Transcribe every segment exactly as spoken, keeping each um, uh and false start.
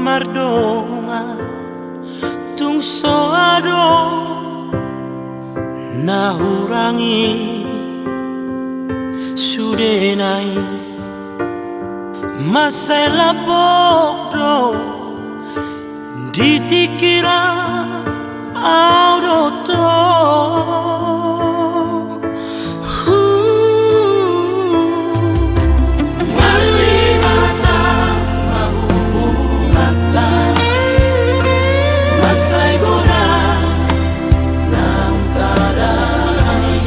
Mardongan tung so adong na hurang i sudena i. Mansai lapok do di tingki ra au do tong. Marlibata ma hubunganta, mansai godang naung tadalani.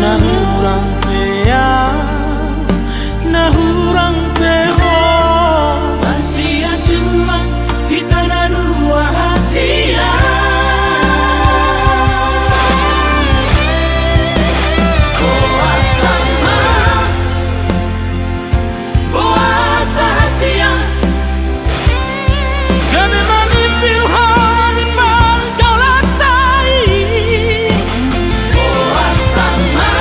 Na hurang pe au, na hurang pe ho. Mansai jumpang hita na dua hasian. Boasa ma, boasa hasian. Gabe manimpil ho di pargaulanta i. Boasa ma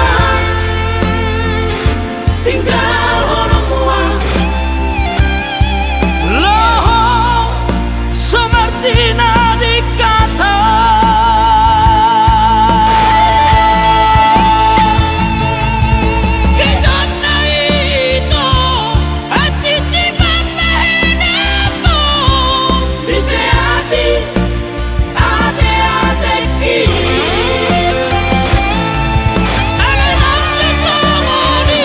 tinggal ho do mual. Laho so martina di kata. Kejonna ito hansit ni pambahenanmu. Diseati ate-ateki. Alai nang pe songon i,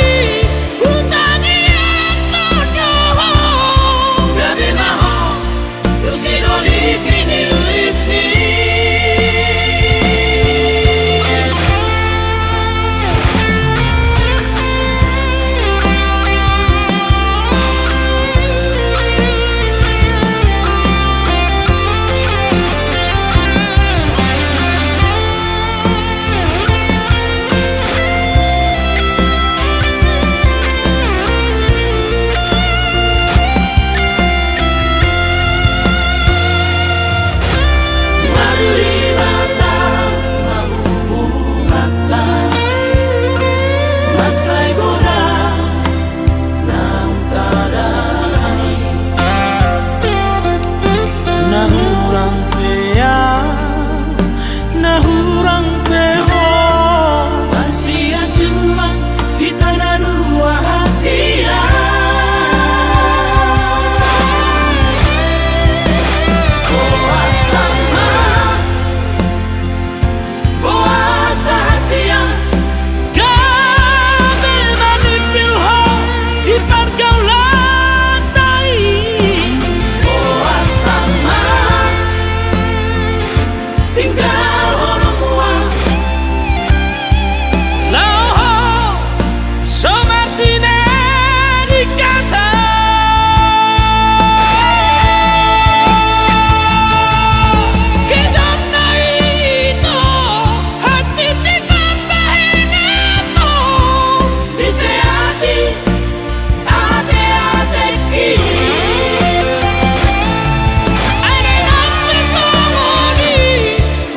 hutangiangkon do ho. Gabe ma ho tu sidolipi ni lipni. Na hurang pe au, na hurang pe ho. Hasian jumpang hita na dua hasian. Boasa ma, boasa hasian. Gabe manimpil ho di pargaulanta i. Boasa ma tinggal ho do mual. Laho so martina di kata. Kejonna ito hansit ni pambahenanmu. Diseati ate-ateki. Alai nang pe songon i,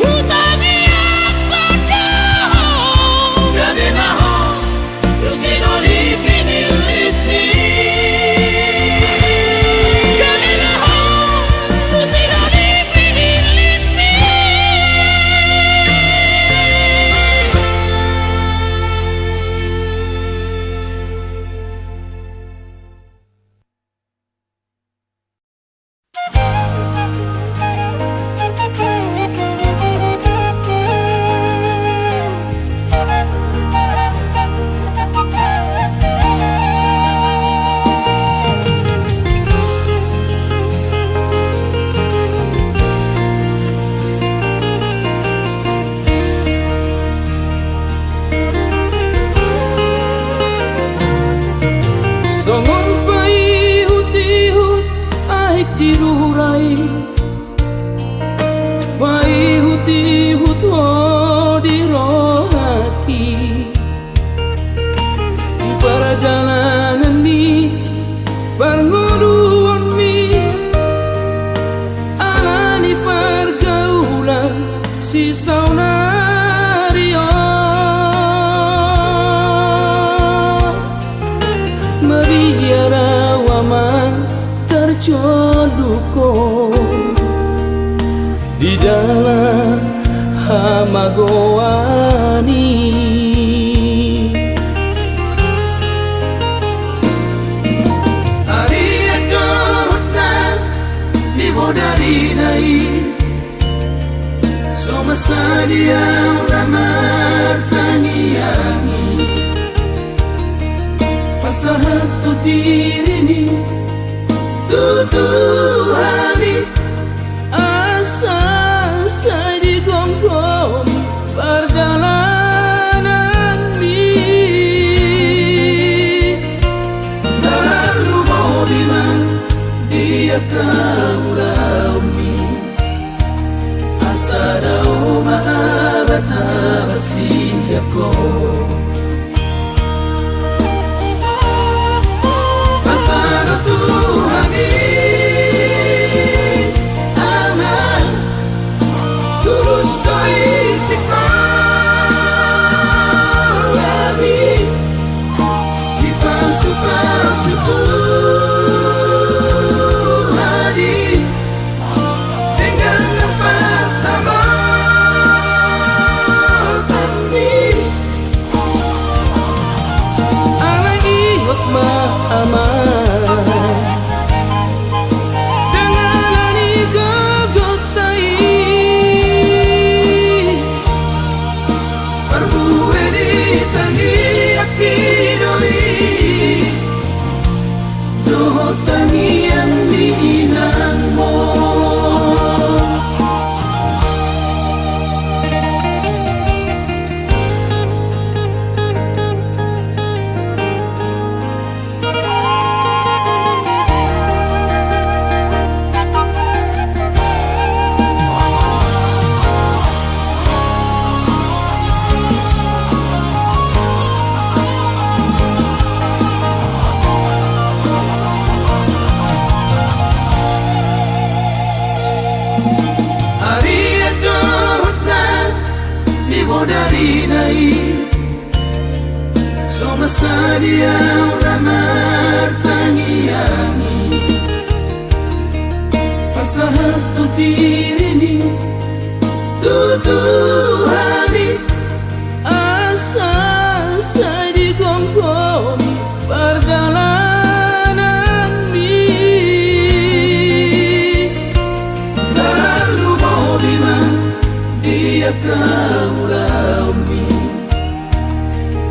hutangiangkon do ho. Gabe ma ho tu sidolipi ni lipni. Gabe ma ho tu sidolipi ni lipni. Songon paihut-ihut aek di rura i, paihut-ihut ho di rohangki. Di parjalanan ni parngoluonmi, ala ni pargaulan sisaonari on. Mabiar Arian dohot na di bodarina i, so masa di ahu na martangiang i, pasahat tu dirimi tu Tuhan i. Asa sai digomgomi pardalananmi. Tarlumobi ma di angka ulaonmi, asa dao ma abat-abat sian ho. Pasahat tu hami, Amang, tulus do isi hami, dipasu-pasu Tuhan i, denggan nang pansamotanmi. Alai ingot ma, Amang, dangana ni gogota i, parbue ni tangiangki do i, dohot tangiang ni inangmu. Arian dohot na di bodarina i, so masa di ahu na martangiang i, pasahat tu dirimi tu Tuhan i. Asa sai digomgomi pardalananmi. Tarlumobi ma di angka ulaonmi,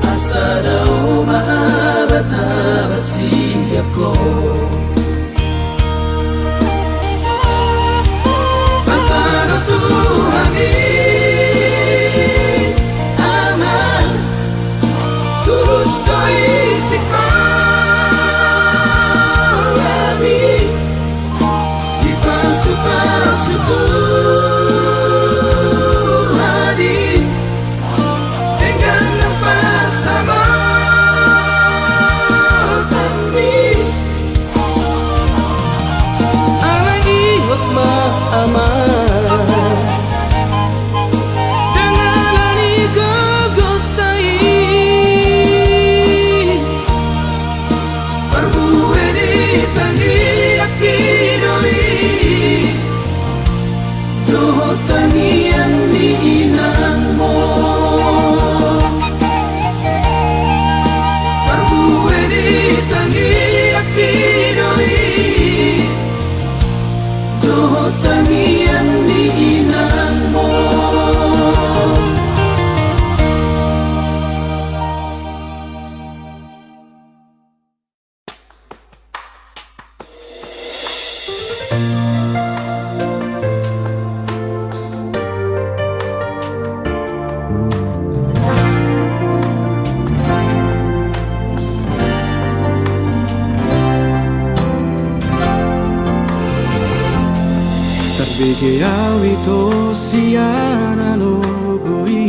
asa dao ma abat-abat sian ho. Pasahat tu hami, Amang, tulus do isi hami, dipasu-pasu Tuhan i, denggan nang pansamotanmi. Alai ingot ma, Amang, dangana ni gogota i, parbue ni tangiangki do i, dohot tangiang ni inangmu. Parbue ni tangiangki do i, dohot tangiang ni inangmu. Tarbege au ito sian na logo i.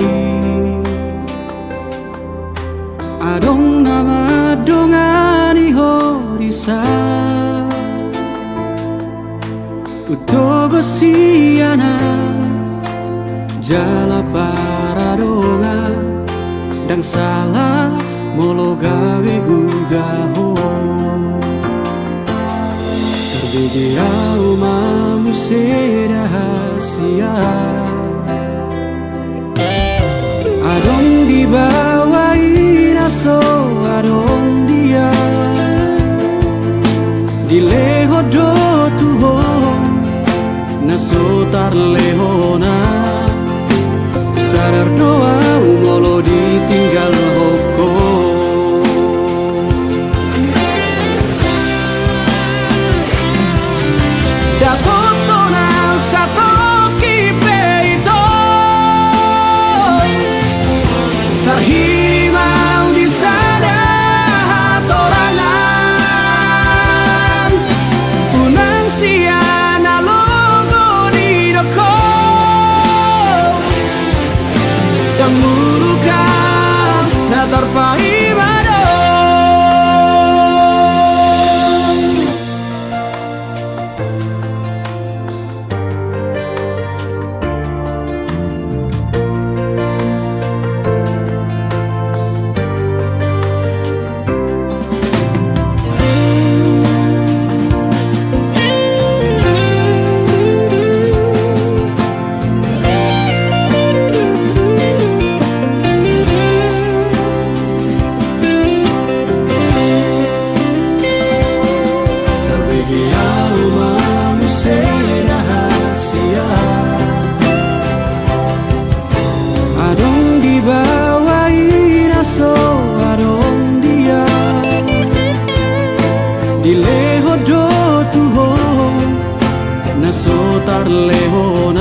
Adong na mandongani ho disa, hutogu sian ahu jala paradongan, ndang sala molo gabe guga ho. Tarbege au ma muse da hasian. Adong di baoa i na so adong dia, dilehon do tu ho na so tarlehon. Sadar do ahu molo ditinggalhon ho. Dapothon nang satongkin pe ito, tarhirim ahu di sada hatorangan. Unang sian alogo didok ho, ndang muruk ahu na tarpaima do. Tarbege ahu ma muse rahasia. Adong di baoa i na so adong dia, dilehon do tu ho na so tarlehon.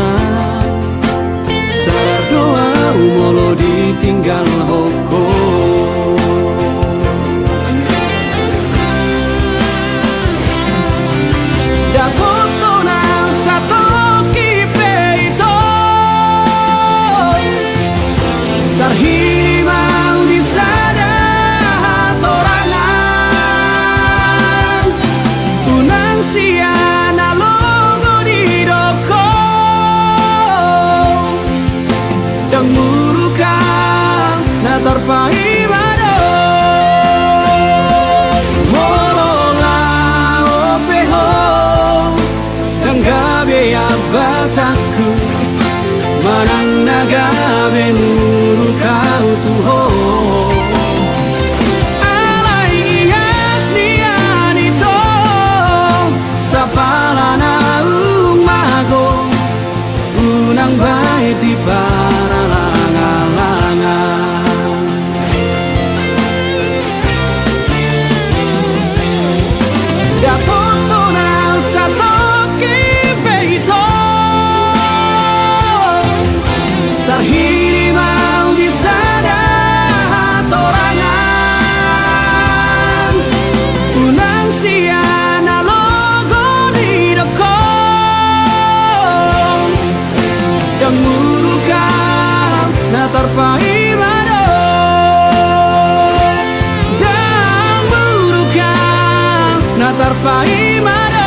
Sadar do ahu molo ditinggalhon ho. Dapothon nang satongkin pe ito, tarhirim ahu di sada hatorangan. Unang sian alogo didok ho, ndang muruk ahu na tarpaima do. Molo laho pe ho, ndang gabe ambatanku, manang na gabe muruk ahu tu ho. Alai ias nian ito, sapala naung mago, unang bahen di paralanglangan. Dapothon nang satongkin pe ito, tarhirim ahu di sada hatorangan. Unang sian alogo didok ho, ndang muruk ahu na tarpaima do. Ndang muruk ahu na tarpaima do.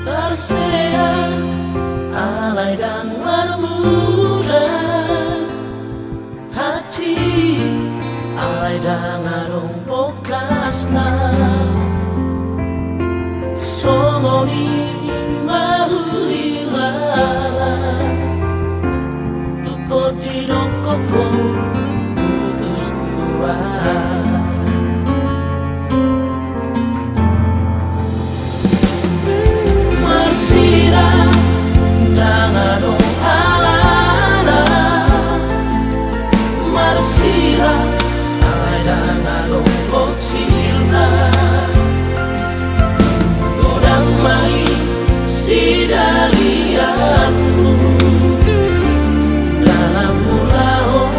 Tarsea alai ndang marmula, hansit alai ndang adong bokasna. Songon i ma huhilala, dungkon didok ho putus tua. Marsirang ndang adong alana, marsirang alai ndang adong boksirna. Godang ma i sidalianmu dalam ulaon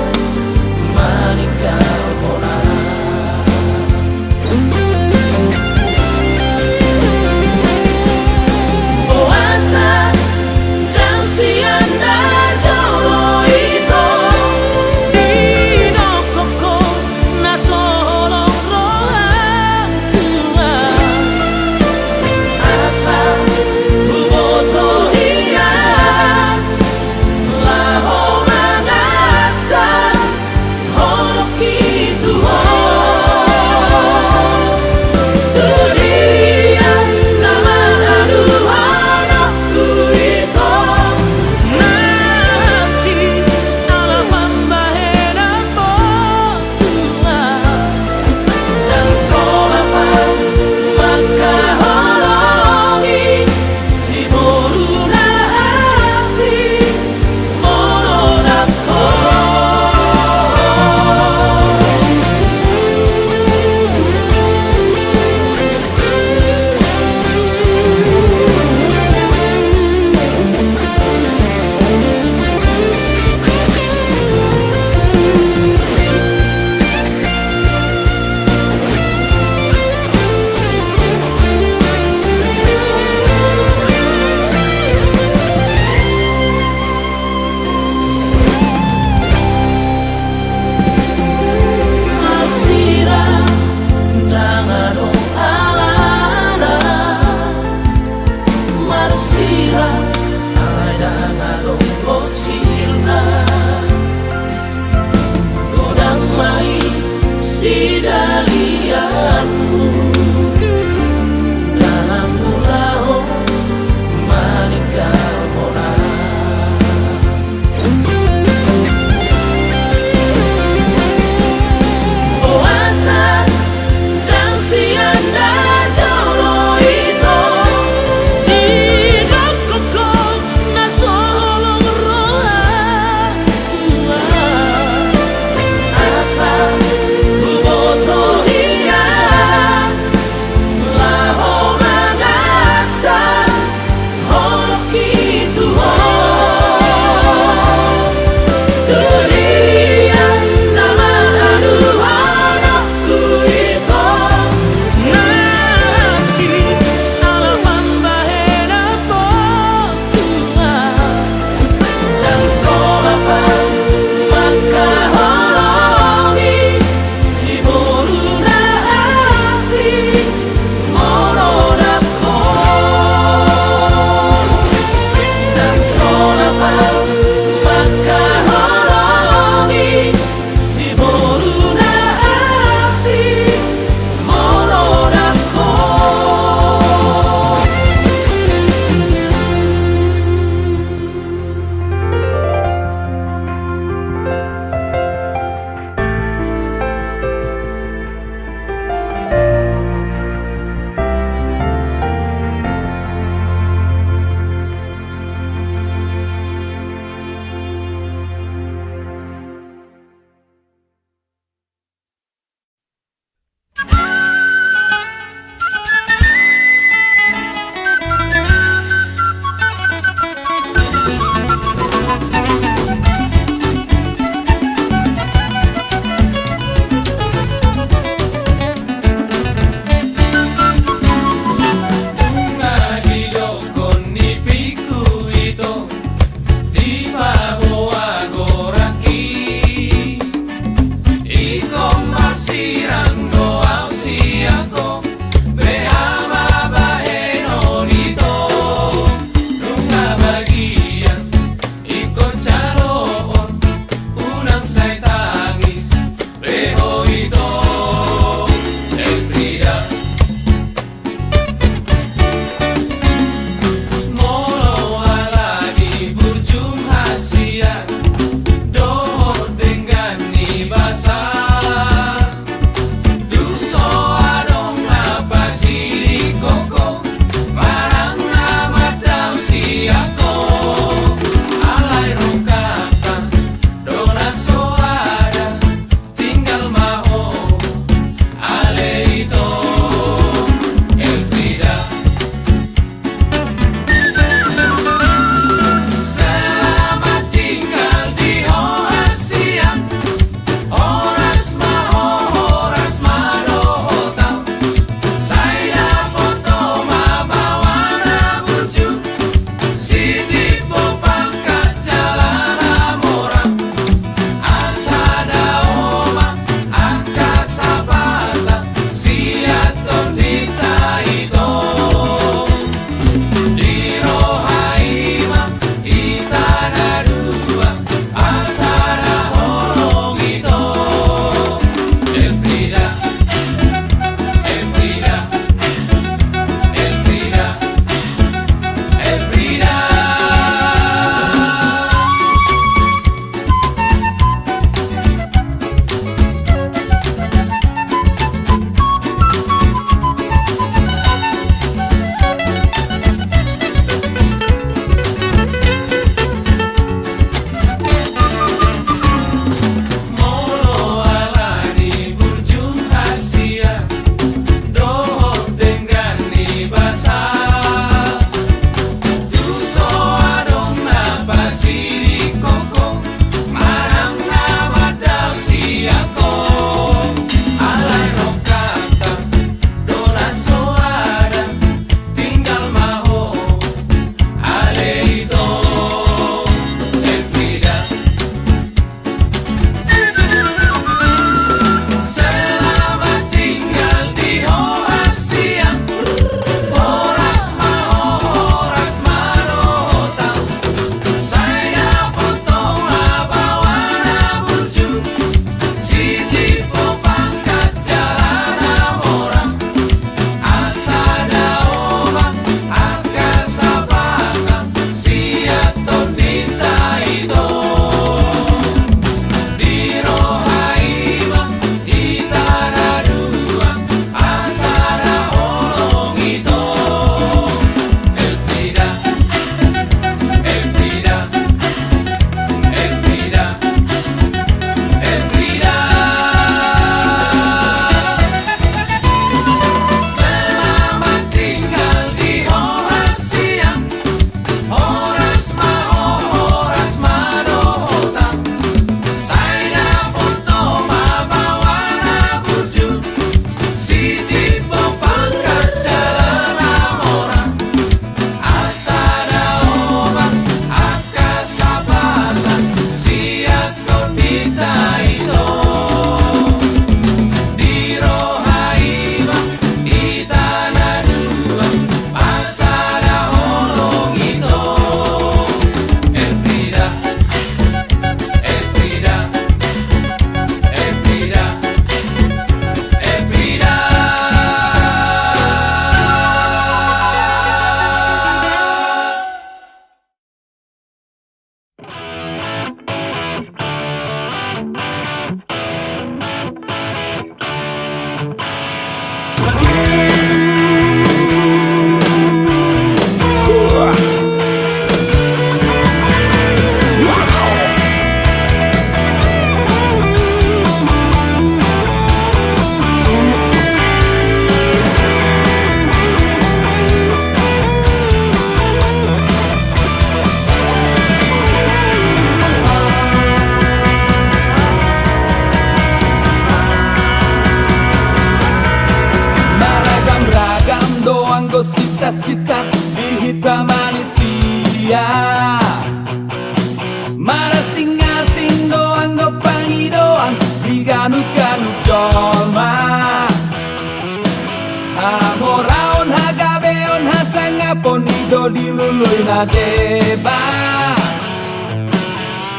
Poni do dilului na deba.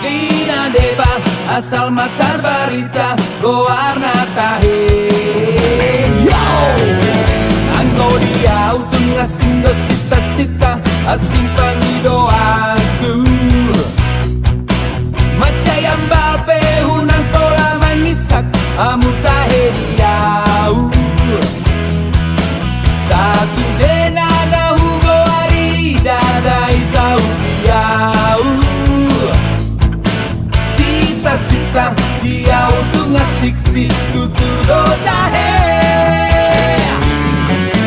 Di na deba asal ma tarbarita goarna tahe. Yo! Anggo di au tung asing do sinta-sinta, asing pangidoanku. Mansai ambal pe unang pola mangisak, hamu tahe di au. Sasudena na hugoari, ndada i saut di au. Sinta-sinta di au tung asik situtu do tahe.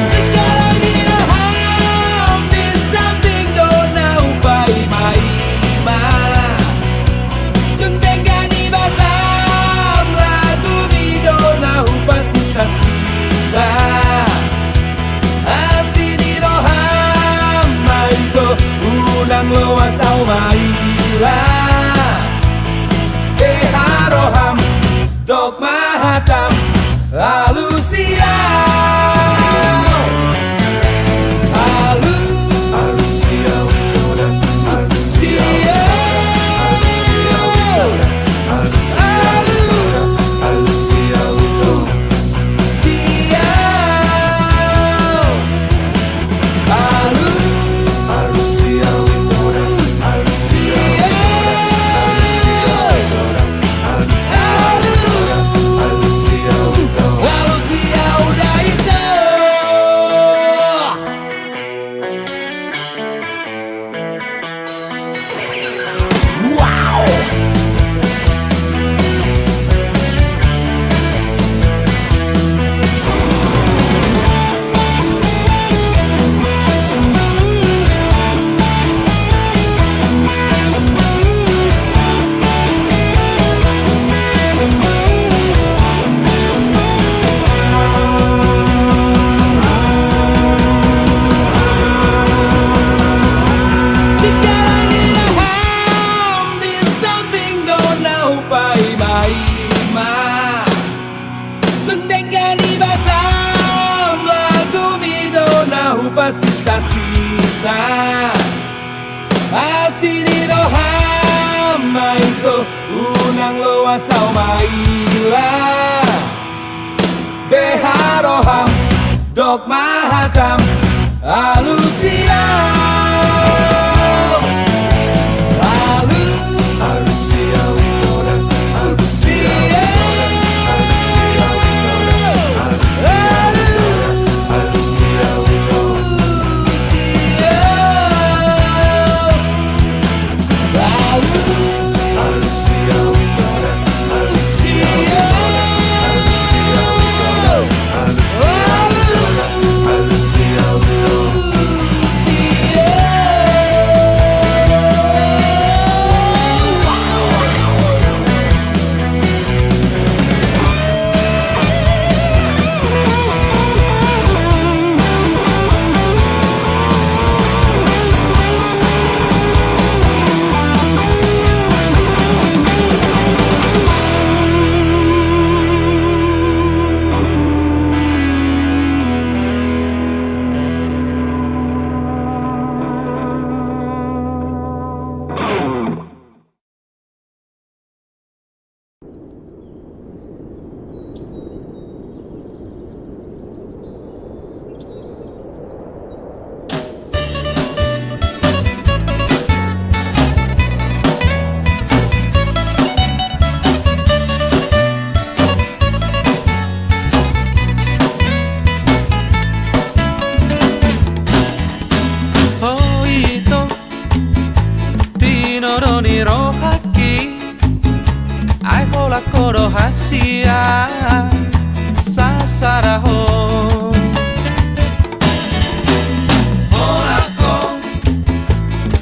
Sekarang i roham di samping do na hupaima-ima. Tung denggan i basam lagumi do na hupasinta-sinta. Asi ni roham ma ito, unang loas au maila. Deha roham, dok ma hatam, alusi au. Alusi au. Sekarang i roham di samping do na hupaima-ima. Tung denggan i basam lagumi do na hupasinta-sinta. Asi ni roham ma ito, unang loas au maila. Deha roham, dok ma hatam, alusi au. Alu, alusi au. Alusi au. O ito, tinodo ni rohangki, ai holan ho do hasian sasada ho. Holan ho,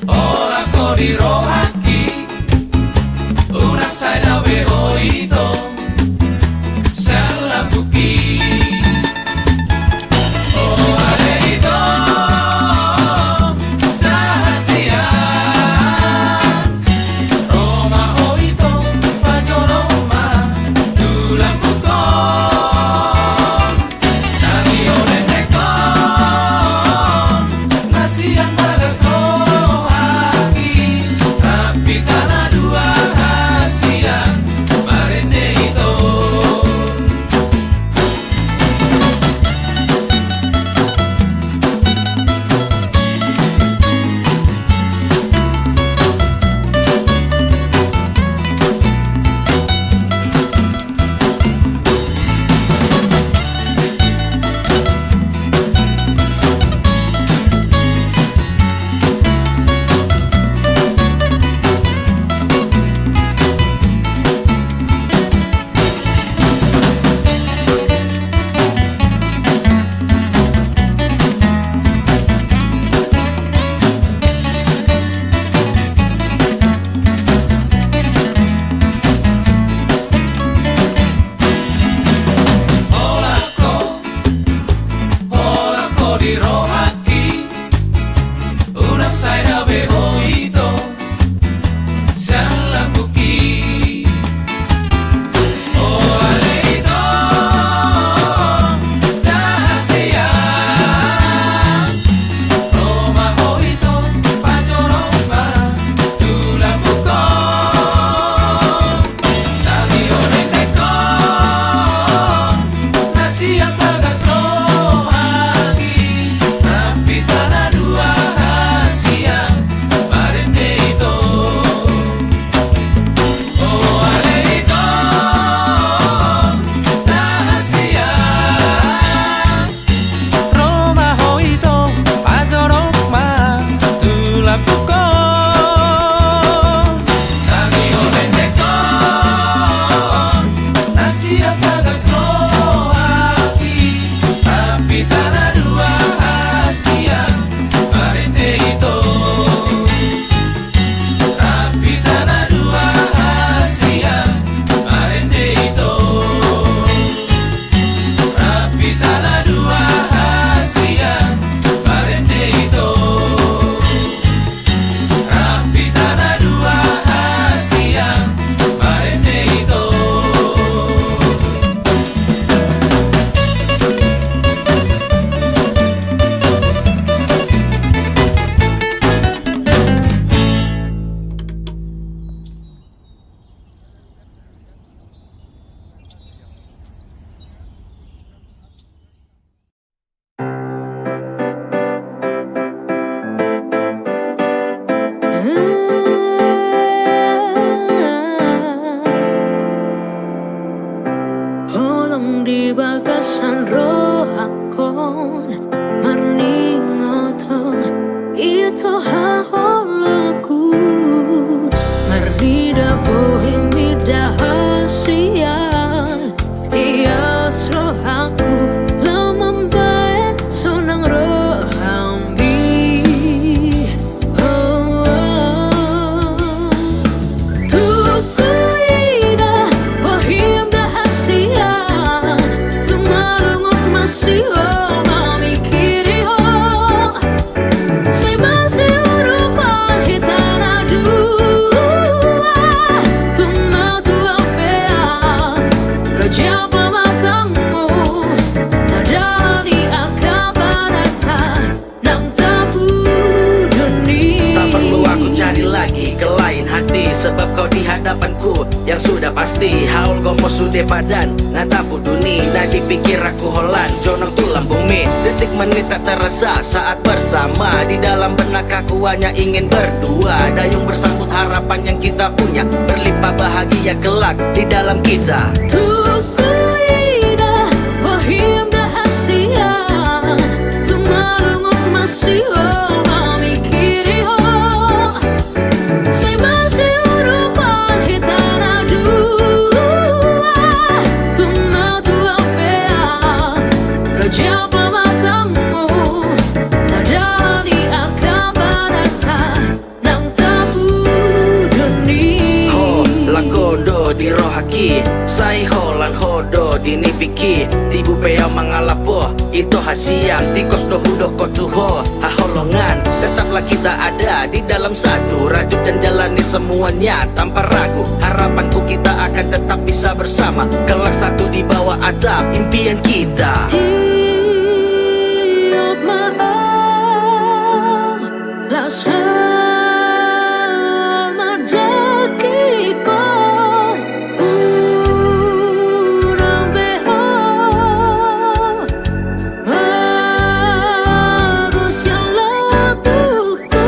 holan ho di rohangki, unang sai dao be ho ito. Di rohangki, unang sai dao be ho ito sian lambungki. O ale ito, na hasian, ro ma ho ito, pajorong ma tu lambungkon. Tangiang ni endengkon, na sian bagas rohangki, rap hita na dua hasian, marende ito. O ale ito, na hasian. Ro ma ho ito, pajorong ma tu lambungkon. Tangiang ni endengkon, na sian bagas rohangki, rap hita na dua hasian, marende ito. Rap hita na dua hasian, marende ito. Rap hita na dua hasian, marende ito. Rap hita na dua hasian, marende ito. Holong di bagasan rohangkon, marningot ho ito haholongku, marnida bohim mida hasian, ias rohangku, lam mambahen sonang rohangmi. Tung huida bohim da hasian, tung malungun masiol mamingkiri ho. Sai masiurupan hita na dua, tung matua pe au ro jo pamatangmu, na dalan ni angka barata nang tapudun i. Tak perlu aku cari lagi ke lain hati, sebab kau di hadapanku. Yang sudah pasti, haholongonmu sude padan na tapudun i, na di pingkiranku holan jonok tu lambungmi. Detik menit tak terasa saat bersama, di dalam benak aku hanya ingin berdua. Dayung bersambut harapan yang kita punya, berlimpah bahagia kelak di dalam kita. Tung huida bohim da hasian, tung malungun masiol mamingkiri ho. Sai masiurupan hita na dua, tung matua pe au ro jo pamatangmu, na dalan ni angka barata nang tapudun i. Ho, langka do di rohangki, sai holan ho do di nipingki. Tibu pe au mangalap ho ito hasian, tingkos do hudok ho tu ho haholongan. Tetaplah kita ada di dalam satu, rajut dan jalani semuanya tanpa ragu. Harapanku kita akan tetap bisa bersama, kelak satu di bawah atap impian kita. Tiop ma au las hal mandengkihon, unang be ho mago sian lambungku.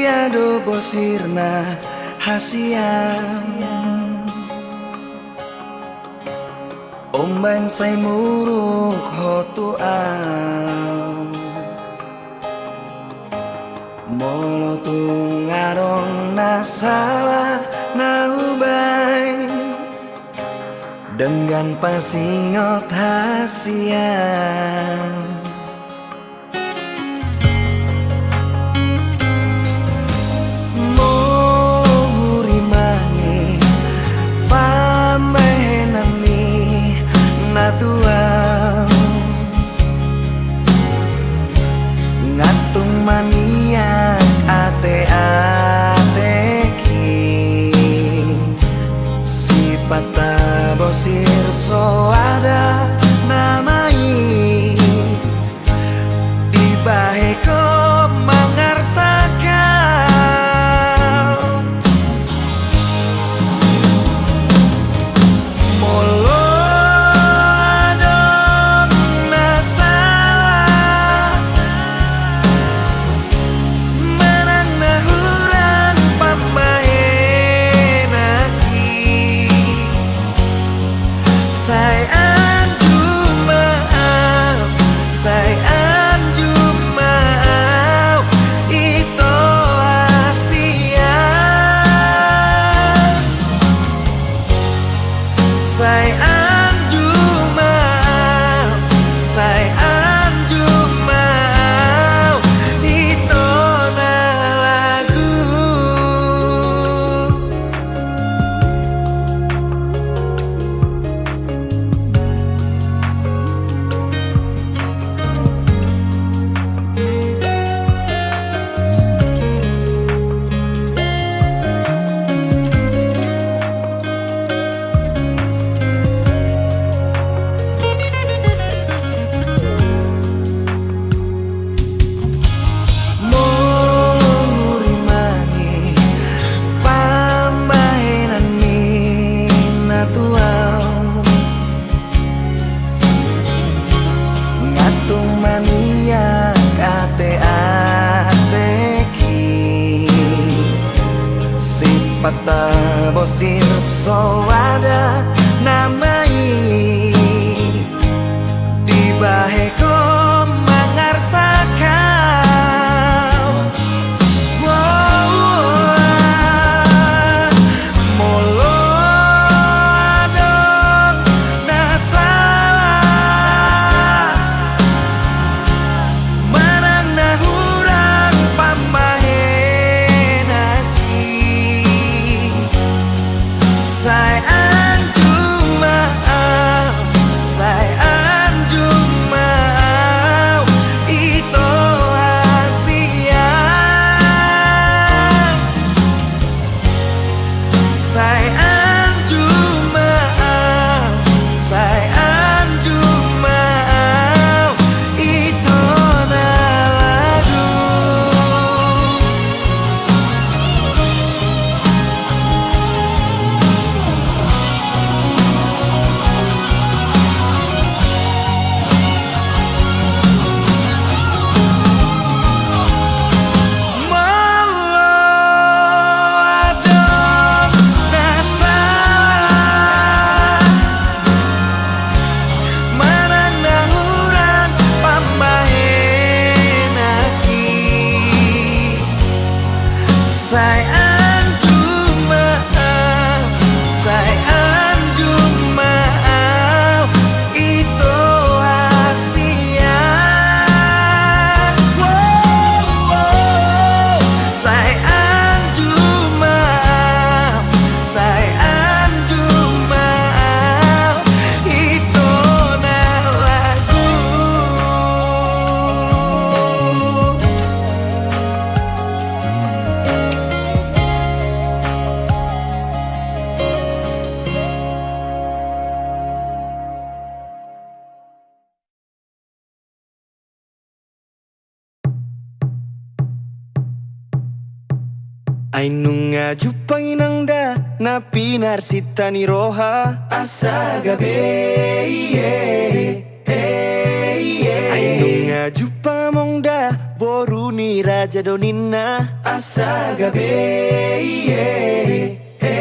Ia do bosirna hasian. Umbaen sai muruk ho tu au. Molo tung adong na sala na hubaen, denggan pasingot hasian. Molo hurimangi pambahenan ni na tuau, nga tung maniak ateatek i. Sipata bosir soada nama i, dibahen ho mangarsak au. Molo adong na sala manang na hurang pambahenan i, sai anjum ma au, sai anjum ma au, ito hasian. Sai anjum ma au, sai anjum ma au, ito na lagu. Molo hurimangi pambahenan ni na tuau, nga tung maniak ateatek i. Sipata bosir soada nama i, dibahen ho mangarsak au. Molo adong na sala manang na hurang pambahenan i, sai anjum ma au, sai anjum ma au, ito hasian. Sai anjum ma au, sai anjum ma au, ito na lagu. Molo adong na sala manang na hurang pambahenan i, sai anjum ma au, sai anjum ma au, ito hasian. Sai anjum ma au, sai anjum ma au, ito na lagu. Ai nunga jumpang inang da na pinarsinta ni roha. Asa gabe i, e, e, i, e. Ai nunga jumpang among da boru ni raja do ninna. Asa gabe, ie, e,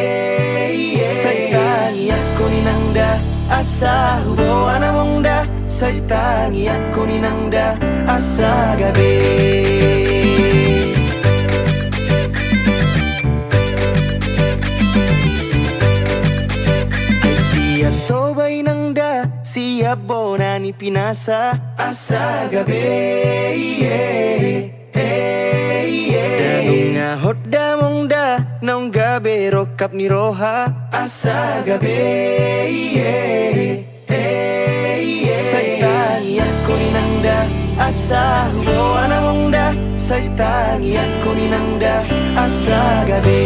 ie. Sai tangiangkon inang da, asa huboan among da. Sai tangiangkon inang da, asa gabe. Ai siap Toba inang da, siap bona ni pinasa. Asa gabe, ie, e, ie. Da nunga hot da among da, naung gabe rongkap ni roha. Asa gabe, ie, e, ie. Sai tangiangkon inang da, asa huboan among da. Sai tangiangkon inang da, asa gabe.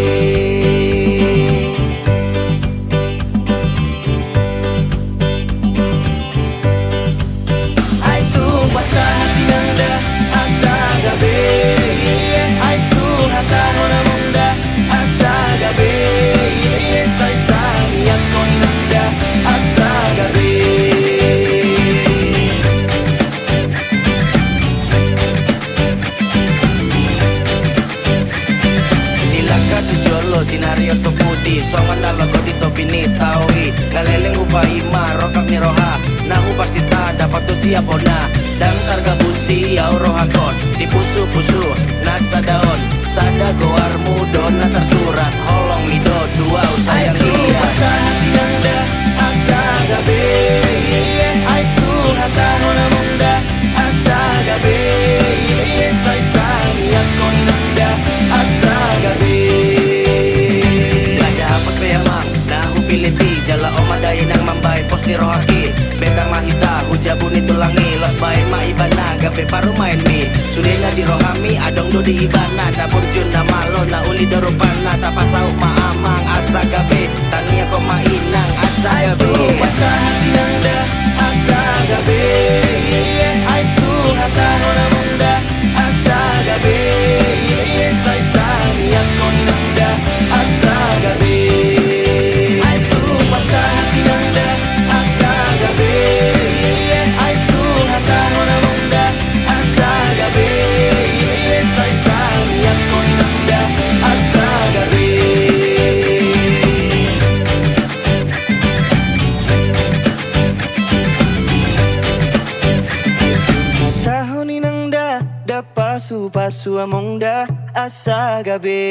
Ai tung pasahat inang da, asa gabe. Ai tung hatahon among da, asa gabe. Sai tangiangkon inang da, asa gabe. Nilangka tu jolo sinari on tu pudi, songon na logo di topi ni tao i. Na leleng hupaima rongkap ni roha, na huparsinta dapot tu siap bona. Ndang targabusi au rohangkon, di pusupusu na sada on. Sada goarmu do na tarsurat, holong mi do tu au sayang. Ai tung pasahat inang da, asa gabe. Ai tung hatahon among da, asa gabe. Sai tangiangkon inang da, asa gabe. Ndada hapot pe amang na hupillit i, jala on ma da inang mambahen pos ni rohangki. Betang ma hita hu jabu ni tulang i, laos bahen ma ibana gabe parumaenmi. Sudena di rohami adong do di ibana, na burju na malo na uli do rupana. Tapasaut ma amang asa gabe, tangiangkon ma inang asa gabe. Ai tung pasahat inang da, asa gabe. Ai tung hatahon among da, asa gabe. Sai tangiangkon inang da, asa gabe. Ai tung pasahat inang da, asa gabe. Ai tung hatahon among da, asa gabe. Sai tangiangkon inang da, asa gabe. Hatahon inang da, da pasupasu among da, asa gabe.